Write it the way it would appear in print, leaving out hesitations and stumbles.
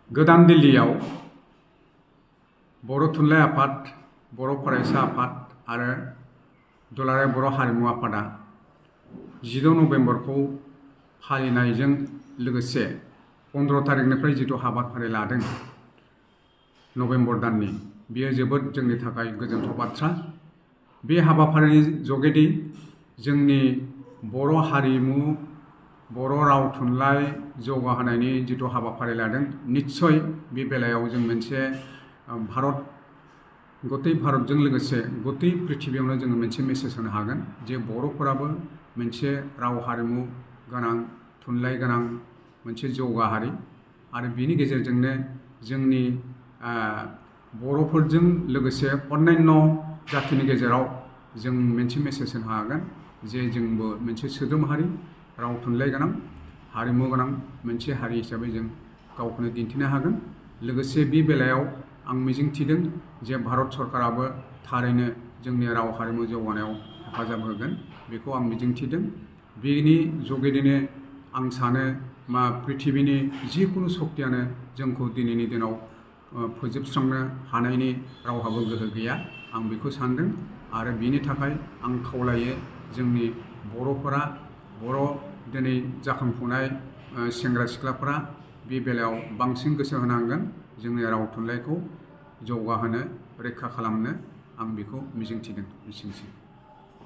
गोदान दिल्लीयाव बर' थुनलाइ आफाद, बर' फरायसा आफाद आरो दुलाराय बर' हारिमु आफादा 16 नभेम्बरखौ फालिनायजों लोगोसे 15 तारिखनिफ्राय जिथु हाबाफारि लादों नभेम्बर दाननि, बेयो जोबोद जोंनि थाखाय गोजोनथाव बाथ्रा। बे हाबाफारिनि जगेदि जोंनि बर' हारिमु, बर' राव थुनलाइ जौगाहोनायनि जिथु हाबाफारि लादों, निस्सय बे बेलायाव जों मोनसे गतै भारतजों लोगोसे गतै पृथिबियावनो जोङो मोनसे मेसेज होनो हागोन जे बर'फोराबो मोनसे राव हारिमु गोनां, थुनलाइ गोनां मोनसे जौगा हारि आरो बिनि गेजेरजोंनो जोंनि बर'फोरजों लोगोसे अन्यान्य जातिनि गेजेराव जों मोनसे मेसेज होनो हागोन जे जोंबो मोनसे सोद्रोम हारि, राव थुनलाइ गोनां, हारिमु गोनां मोनसे हारि हिसाबै जों गावखौनो दिन्थिनो हागोन। लोगोसे बे बेलायाव आं मिजिंथिदों जे भारत सरकाराबो थारैनो जोंनि राव हारिमु जौगानायाव हेफाजाब होगोन, बेखौ आं मिजिंथिदों। बेनि जगेदिनो आं सानो पृथिबिनि जिकुनु शक्तियानो जोंखौ दिनैनि दिनाव फोजोबस्रांनो हानायनि रावहाबो गोहो गैया, आं बेखौ सानदों। आरो बिनि थाखाय आं खावलायो जोंनि बर'फोरा, बर' दिनै जाखांफुनाय सेंग्रा सिख्लाफोरा बे बेलायाव बांसिन गोसो होनांगोन, जोंनि राव थुनलाइखौ जौगाहोनो, रैखा खालामनो आं बेखौ मिजिंथिदों। एसेनोसै।